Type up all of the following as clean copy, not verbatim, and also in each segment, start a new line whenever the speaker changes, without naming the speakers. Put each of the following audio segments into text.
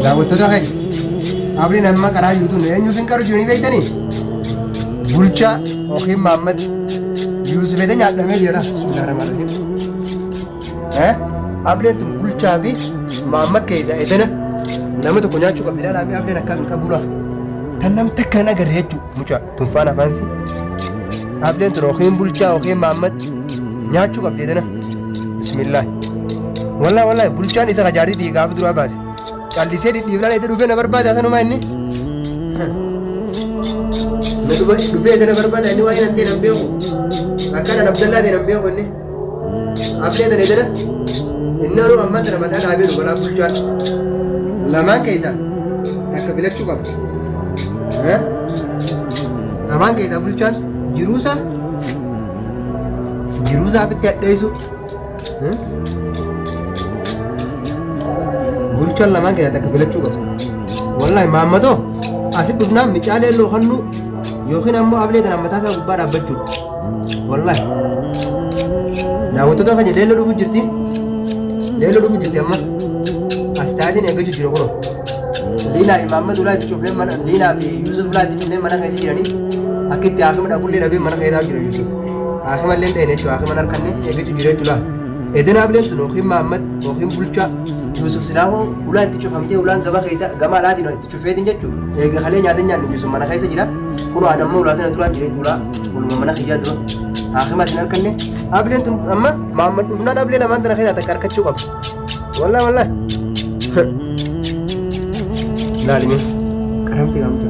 Daawwattoota keenya abliin amma karaa jiru tun eenyuuf hin qaru jiranii beektanii? Bulchaa yookiin Maammad Yuusuf edee nyaadhamee jira. Bismillahirrahmanirrahiim. Eh? Ableen tun bulchaa fi Maammad keessa edena nama tokko nyaachuu qabdi ilaalaa fi ableen akkaan qabuudha. Tan nam takka hin agarre jechuudha mucaa tunfaan afaansi. Ableen tun yookiin bulchaa yookiin Maammad nyaachuu qabdi edena. Bismillah. Wallahi wallahi bulchaan isa kajaartii ta'e gaafa duraa baase. Callisee dhidhiifnaan itti dhufee na barbaada sanumaa inni. Na dhufee itti na barbaada inni waa'ee nan ta'e nan beeku. Akkaan an Abdallaa ta'e nan beeku inni. Abdee tana edana. Inni anuu ammaa tana mataa dhaabee dhufa laa bulchaan. Lamaan keessaa takka filachuu qaba. Lamaan keessaa bulchaan jiruusaa jiruusaa ofitti hadheessu. Bulchaan lamaan keessaa takka filachuu qaba. Wallaahi maammatoo asi dhufnaan micaa leelloo kannu yookiin ammoo ablee tana mataa isaa gubbaa dhaabbachuudha. Wallaahi. Daawwattoota keenya leelloo dhufu jirti. Leelloo dhufu jirti amma. As taatiin eeggachuu jira kunoo. Liinaa fi Maammad ulaa itti cufnee mana Liinaa fi Yuusuf ulaa itti cufnee mana keessa jiranii akka itti haakima dhaqullee dhabee mana keessa jira Yuusuf. Haakima illee hin dhayne jechuudha haakima hin harkanne eeggachuu jira jechuudha. Edena ableen tun yookiin Maammad yookiin Bulchaa Yuusuf silaahoo ulaa itti cufamtee ulaan gama keessa gama alaatiin itti cufeetiin jechuudha. Eega kalee nyaata nyaanne Yuusuf mana keessa jira. Kunoo ani amma ulaa tana duraan jira jechuudha. Uluma mana kiyyaa dura. Haakima isin harkanne ableen tun amma Maammad dhufnaan ablee lamaan tana keessaa takka harkachuu qaba. Wallahi wallahi. Laali mee qaramti qaamtu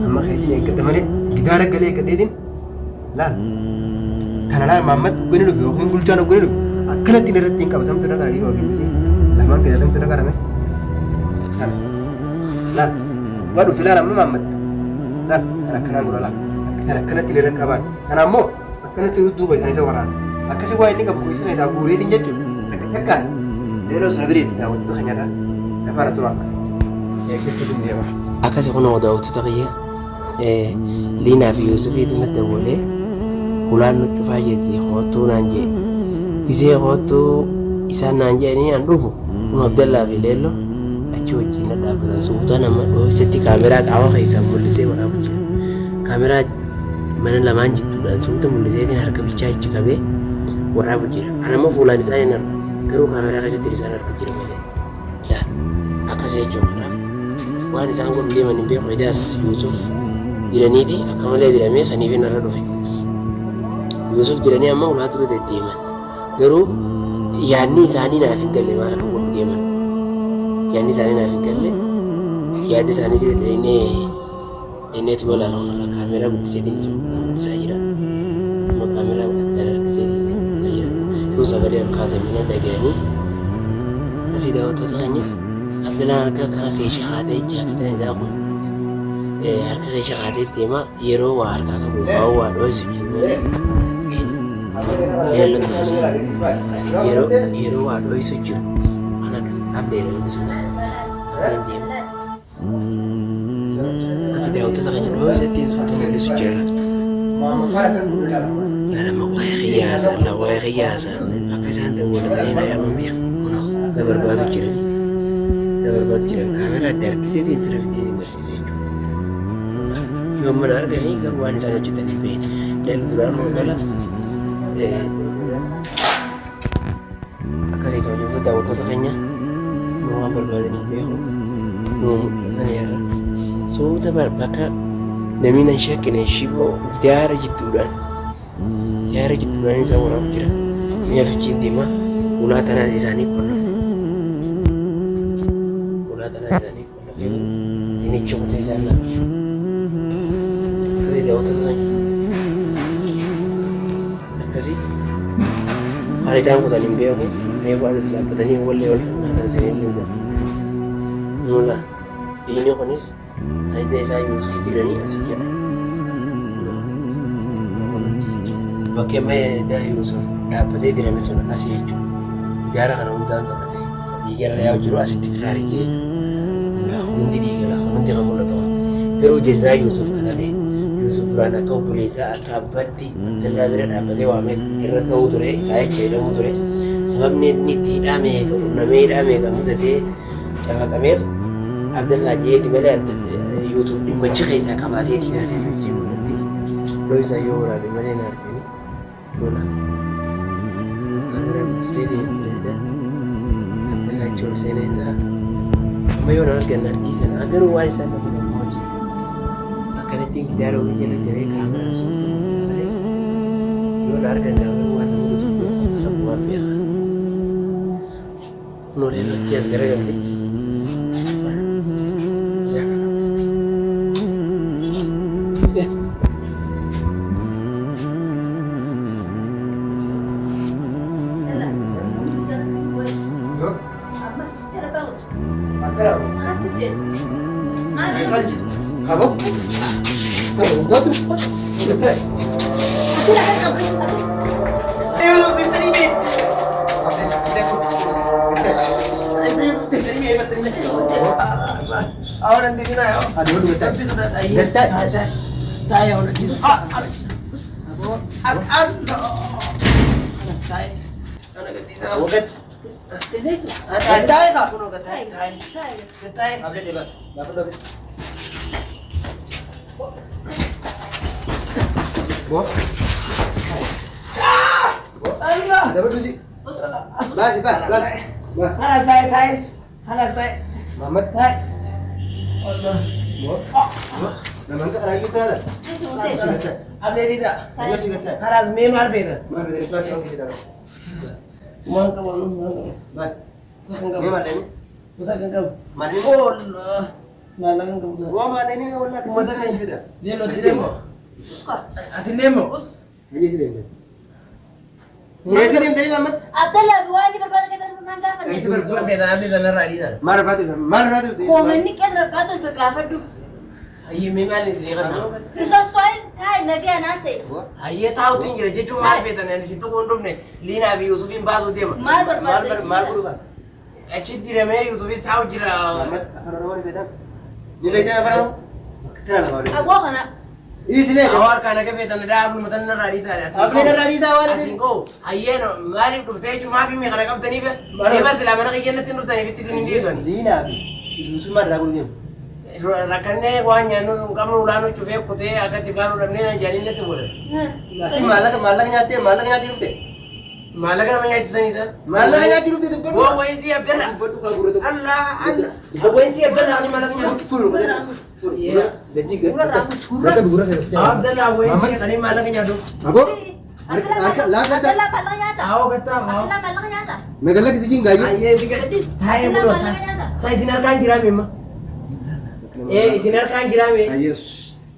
amma keetiin eeggadha malee gidaara galee eeggadheetiin laal kana laal maammad uggani dhufe yookiin bulchaan uggani dhufe akkanatti inni irratti hin qabatamtu irra qara dhiiroo yookiin lamaan keessaa irra qarame kana laal waa dhufe laal amma maammad laal kan akkanaa godha laal kan akkanatti inni irra qabaan kana ammoo Akkanatti hudduu keessan isa waraana. Akkasi waa inni qabu isa keessaa guureetiin jechuun takka takkaan leeloo sana biriin daawwattoota keenyadha. Lafaana tura. Eeggachuu hin deema.
Akkasi kunoo daawwattoota kiyya Liinaa fi Yuusufiitu natti dawwalee hulaan nu cufaa jirti koottuu naan jee. Gisee koottuu isaan naan jedhanii an dhufu kun Abdallaa fi Leelloo achi wajjin na dhaabbatan suuta nama dhooysetti kaameraa qaawa keessaan mul'isee waraabu jira. Kaameraa mana lamaan jidduudhaan suuta mul'iseetiin harka bichaa achi qabee waraabu jira. An ammoo fuulaan isaan hin argu. Garuu kaameraa keessatti isaan argu jira malee. Laal akkas jechuun kanaaf waan isaan godhu deeman hin beeku. Edaas Yuusuf jiraniiti akka malee diramee saniif narra dhufe. Yuusuf jiranii amma ulaa dura deddeeman. Garuu yaadni isaanii naaf hin galle maal akka godhu deeman. Yaadni isaanii naaf hin galle yaada isaanii jedhee Inneetuma ilaala kun kaameeraa guddiseetiin isa mul'isaa jira. Amma kaameeraa addaan harkiseetiin isa mul'isaa jira. Yoo sagalee ol kaase mana dhaga'anii asii daawwattoota keenya Abdalaan harka kana keessa kaatee jaaketaan isaa kun harka keessa kaatee deema yeroo waa harkaa qabu waa waa dhooysu jiru malee leelloo taasisaa yeroo yeroo waa dhooysu jiru kan akka abdeedha inni sun abdeen deema. Asi daawwattoota keenya dhoo isatti suuta mul'isu jira. Laalama waa'ee kiyya haasaa la waa'ee kiyya haasaa akka isaan dawwalatanii na yaaman beeku kunoo na barbaadu jiran na barbaadu jiran kaameraa itti harkiseetiin fira fidee agarsiisa jechuudha. Yoo mana arganii garuu waan isaan hojjetan hin beekne. Leellu duraan hoogala Akkasii kabajamtoota daawwattoota keenya nu waan barbaadan hin beeku nu mul'ataniirra suuta bakka namni nan shakkine shiboo gidaara jidduudhaan gidaara jidduudhaan isaan waraabu jira mi'a sochiin deema ulaa tanaan isaanii qollafe ulaa tanaan isaanii qollafe isinichi kutee isaan lafa. daawwattoota keenya. Akkasii karaa isaan kutan hin beeku. Reefu asitti dhaabbatanii wallee wal fakkaatan isinillee jira. Nula dhiigni kunis faayidaa isaa Yuusuf diranii asii jira. Bakki amma Yuusuf dhaabbatee dirame sun asii jechuudha. Gidaara kana hundaan qabatee dhiiga irra yaa'u jiru asitti firraa rigee jechuudha. Hundi dhiiga lafa hundi kan mul'atu. Garuu jazaa Yuusuf kana ta'e Yuusuf duraan akka obboleessaa akka abbaatti Abdallaa bira dhaabbatee waamee irra ta'uu ture isaa jecha jedhamuu ture. Sababni inni itti hidhaa meeqa qunnamee hidhaa meeqa mudatee cafaqameef Abdallaa jeeti malee Yuusuf dhimmachi keessaa qabaateeti gaafii hojii mul'atti. Looyisaa yoo waraabe malee na argani. Lola. Kaameraan guddisee deemee Abdallaa achi ol seenee ta'a. Amma yoo na argan naan dhiisan garuu waan isaan na godhan mooti. Akkanattiin gidaara ofii jala galee kaameraan suuraa mul'isa malee yoo na argan garuu waan na mudatu rabbumaan beeka. Noolee achii as garagalte.
Abdallah waan inni barbaada keessatti maan gaafanne. Koomanni qeerra barbaadu itti gaafadhu. Sosoin taa'e nagaya naasee.
Hayyee taa'uutiin jira jechuun maal feetan ani si tuquu hin dhufne Liinaa fi Yuusufiin baasuu deema.
Maal barbaadde?
Achi diramee Yuusufis taa'u jira.
Aboo kana
Awwa harkaan akka feetan dhaabnu matan narraa dhiisaa. Asiin koo hayyee maaliif dhuftee jechuun maaf himi kana qabdaniif deeman silaa mana kiyyannatti hin dhuftaniif itti isin hin dhiisani. Rakkannee waan nyaannu hin qabnu ulaanu cufee kutee akka itti baanu dhabnee na jaaniin natti godhan. Maallaqa nama nyaachisan isa. Waa wayisii Abdalla. Allah Allah. Wayisii Abdalla ani maallaqa nyaatu. Abdalla wayisii ani maallaqa nyaatu.
Abdallah maallaqa nyaata.
Awwa gattaa haa.
Abdallah maallaqa nyaata.
Ayyee si gadi. Taa'ee buloo taa'e. Sa isin harkaan jiraa miimma. Ee isin harkaan jiraa mee.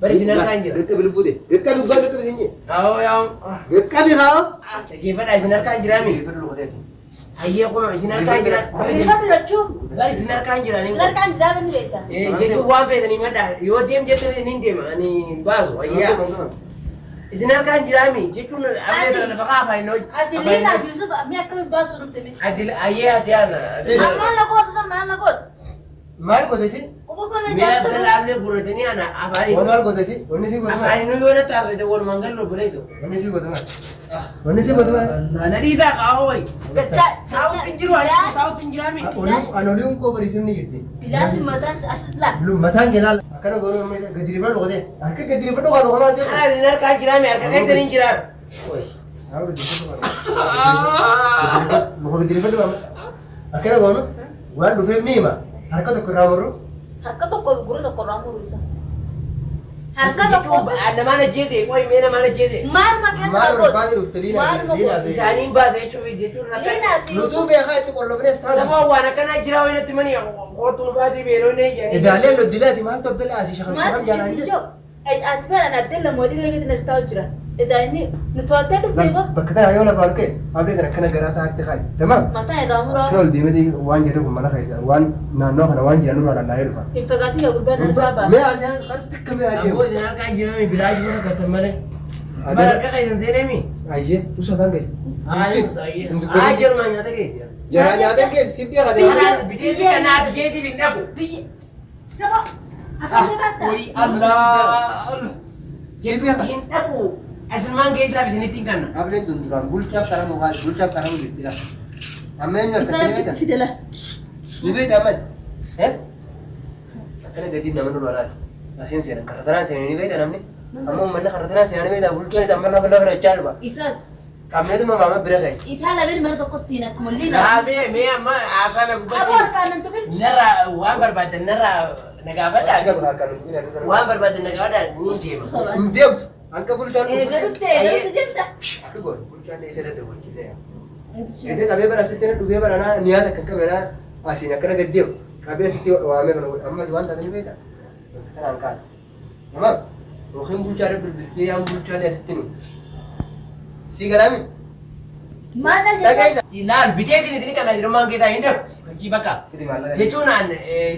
Bari isin harkaan jira. Awwa yaa. Dhaggeeffadhaa isin harkaan jiraa mee. Hayyee kunoo isin harkaan jira.
Riifatu lachuu.
Bari isin harkaan jira.
Sadarkaan gaafa ni beekta.
Jechuun waan feetanii madhaa yoo deem jette ni deema ani hin baasu ayyaa. Isin harkaan jiraami jechuun ablee lafa kaafaa hin hojii.
Ati Liinaa fi Yusuf mi'a akkamii baasuu dhufte miti?
Ati ayyee ati ana.
Ammaan lakoota sana maal lakoota?
Maal goote isin?
Quba kana
Mi'a
jaarsa.
abdalla ablee gurratanii ana afaanii.
Maal goote isin? Wanni si goote maal?
Afaanii nu yoo natti haasofte walumaan gallu obboleessu.
Wanni si goote maal? Wanni si goote maal?
Na dhiisaa qaawwa wayi. Taa'utti hin jiru ani taa'utti hin jiraami.
Anooliin koo bariisin ni jirti.
Bilaashin mataan as laal.
Mataan kee laal akkana goonuu amma isa gadi rifadhu qotee akka gadi rifadhu kan homaa jedhu.
Kana isin harkaan jiraami harka keessan hin jiraan.
Muka gadi rifadhu amma akkana goonu waan dhufeef ni hima harka tokko irraa murru.
Harka tokko gurra tokko irraa muru isa. Harka tokko
Namaan ajjeese qoy mee namaan ajjeese.
maal maqaa
Maal barbaade dhufte liinaa liinaa fi.
Isaaniin baase jechuun jechuun rakka.
Liinaa fi
Nutuu beekaa itti qollofnes taatu.
Saba waan akkanaa jira wayi natti mani kootu nu baasii beeloo ne jedhanii.
Idaalee loddilaati maaltu abdalla asii shakam
maal
shakam jaanaan
si
jedhu.
jiru? Ati fedhan Abdella mootii bira gadi nastaa jira. Edaa inni nu to'attee dhuftee boo
Bakka tana yoo lafaa ol ka'e ablee tana akkana garaa isaatti kaa'i. Tamaam.
mataa irraa muraa
Akkana ol deemee waan jedhu kun mana keessa waan naannoo kana waan jiran nurraa lallaalee dhufa.
hin fagaatin yaa gurbaan nan isaa ba'a.
Mee asii harka akka mee adeemu.
Abboo isin harkaa hin jirami bilaa jiru rakkatan malee. Bara harka keessan seeneemi.
Ayyee usa afaan gadi.
Haa jirma nyaata keessa.
Jaraa nyaatan keessa si biyya kana.
Biteessi kanaaf biteessi hin dhabu.
Biyyi saba afaan baatta.
Hoyi Allah.
Si biyya kana.
Hin dhabu. Asumaan keessaa isinitti hin kanna.
Ableen tun duraan bulchaaf xaramu haal bulchaaf xaramu jirti dha. Amma eenyu harka
Isaan
ni beekta?
fidela.
Ni beekta ammati? Eh? Akkana gatiin nama nurra laati. Asiin seenan karra tanaan seenan ni beekta namni? Amma uummanni karra tanaan seenan ni beekta bulchaan isa amma lafa lafa dachaa dhufa.
Isaan
Qabneetuma maama bira ka'e.
isaan lameen mana tokkotti akkuma liina.
Dhaabee mee amma haasaan
Aboo
gubbatti.
harkaan nan tuqin.
Narraa waan barbaadan narraa na
Achi
gaafadhaa.
qabu harkaan nuti hin arginu.
Waan barbaadan na gaafadhaa ni deema.
Hin deemtu. Akka bulchaan
Eega
dhufu.
dhufte eega dhufte jirta.
Akka goone bulchaan isa dadhabu hojjetee yaa. Eega qabee bara asitti na dhufee bara naa niyaata akka qabee naa asiin akkana gad deemu. Qabee asitti waamee kana godhe. Amma waan taate ni beekta. Bakka tanaan kaata. Tamaam. Yookiin bulchaa bilbiltee yaan bulchaan asitti nu. Sii galaami.
Maal dhalli
Dhagaita.
Ilaal biteetiin isin kana jirummaan keessaa hin dhabu. Hojii bakka.
Fidi maallaqa.
Jechuun an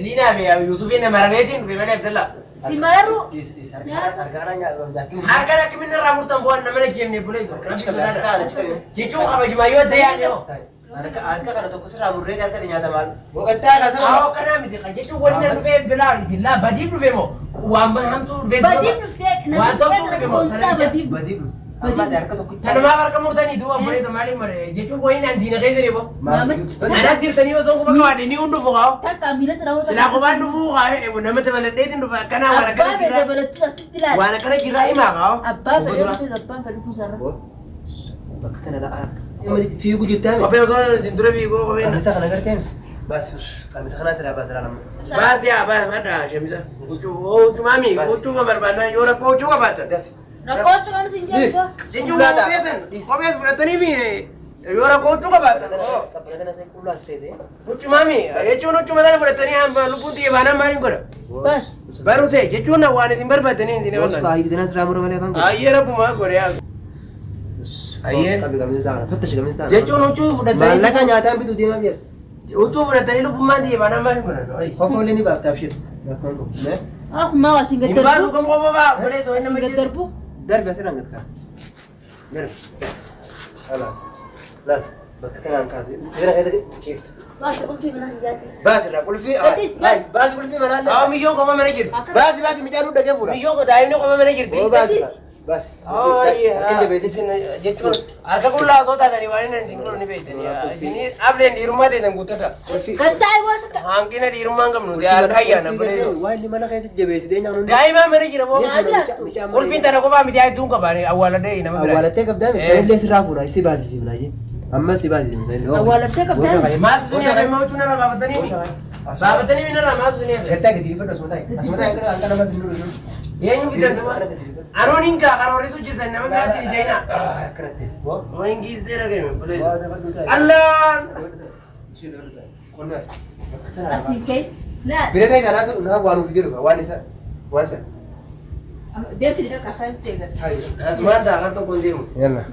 Liinaa fi Yuusufiin marareetiin dhufe malee Abdallaa.
Si mararu
Dhiis dhiis harka harka nyaata.
Harkaan akkamiin irraa murtan bu'aan nama na jeemne buleessu.
Achi qabe harka achi qabe.
Jechuun kabajumaa yoo ta'e yaadne hoo.
Harka harka kana tokko sirraa murree harka nyaata maal? Boqottaa kana
Awoo
sama.
kanaa miti jechuun wanni na dhufee bilaa isin laa badiif dhufe moo waan hamtuu dhufee
badiif dhuftee
Waan toltuu dhufe moo
namni badiif
Badii dhufe. Amma harka tokko.
Tanumaaf harka murtanii duuba buleessa maaliif mare jechuun wayiin an diina keessa deebo.
Maal?
Anaas jirtanii osoo quba qabaadhe ni hundufu kaa'o.
takka miila sana hoo
Silaa qubaan dhufuu kaa'e nama dabaladheetiin dhufa akkanaa waan
Abbaa
akkana
fedhe
jirraa
dabalattu asitti ilaali.
waan akkana jirraa himaa kaa'o.
Abbaa fedhe dhufuus abbaan fedhe dhufuus har'a.
Bakka kana la'aa. Fiigu jirtaa mi?
Kophee osoo isin dura fiigoo kophee.
Qamisa kana gartee mi? Baasi qamisa kana sirraa baasiraa lama.
Baasi haa baasi madda shamisa. Huccuu huccuu maami huccuu barbaadnaa yoo rakkoo huccuu qabaatan.
Dafi.
Rakkoo cumaan sin
Dhiis.
jedhu.
Jechuun kopheetan kophees fudhatanii fi yoo rakkoo huccuu qabaatan.
Qabbana tana sai qullaas ta'e.
Huccuu maami jechuun huccuu mataa fudhatanii amma lubbuun xiyya baanaan maaliin godha?
Bas.
Barusee jechuun waan isin barbaadanii isin
Boos
eegalan.
baay'ee tana sirraa mura malee afaan godhe.
Ayyee rabbumaa godhe yaa. Ayyee.
Qabi qamisa isaa kana fattashi qamisa isaa.
Jechuun huccuu fudhatanii.
Maallaqa nyaataan bituu deemaa jira.
Huccuu fudhatanii lubbummaan xiyya baanaan maaliin godhan?
Kofoollee ni baafta abshir. Rakkoon qabu. Mee
Akkuma waa sin
Hin baasu
gaddarbu.
kam qofa baa buleessa wayii
Sin
nama
gaddarbu.
darbi asirraan gad ka'a. Darbi. Khalaas. Laal bakka kanaan kaatu. Kana keessa ciiftu.
Baasi qulfii mana hin jaatis.
Baasi irraa qulfii.
Gadhiis, baasi.
Baasi qulfii manaan.
Haa miyyoon qofa mana jirti.
Akka
Baasi baasi mucaan nu dhagee fuudha.
Miyyoon daa'imni qofa mana jirti.
Oo baasi baasi. Harka jabeessi.
Isin jechuun harka qullaa osoo taatanii waan inni isin godhu ni beektanii. Isin ableen dhiirummaa teessan guuttata.
Qulfii.
Gattaa'e boos akka.
Hanqina dhiirummaa hin qabnu harka ayyaana buleessa.
Waan inni mana keessa jabeessi nyaannu.
Daa'ima mana jira boo.
Jiraattu.
Qulfiin tana qofaa miti hedduun qabaan awwaaladhee nama biraa.
Awwaalattee qabdaa miti. Sanillee sirraa fuudha. Si baasisiifna jee. Amma si baasisiifna.
Awwaalattee qabdaa miti.
Maaltu isin hafe mawutuu narraa baafatanii baafatanii narraa maaltu isin hafe.
Gattaa gadi rifadhu asuma taa'e. Asuma taa'e hanga nama binnu dhufu.
Eenyu fidan nama? Aroon hin gaa karoorrisuu jirtan nama biraatti hin jainaa.
Akkanatti.
Wayin giistee dhageenye buleessa. Allaan!
Asiin ka'e. Laa.
Bira ta'e kanaatu naa waan ofi jedhu waan isa waan sana.
Deemti dhiqa afaan seegan.
Asumaan ta'a kan tokko hin deemu.
Yalla.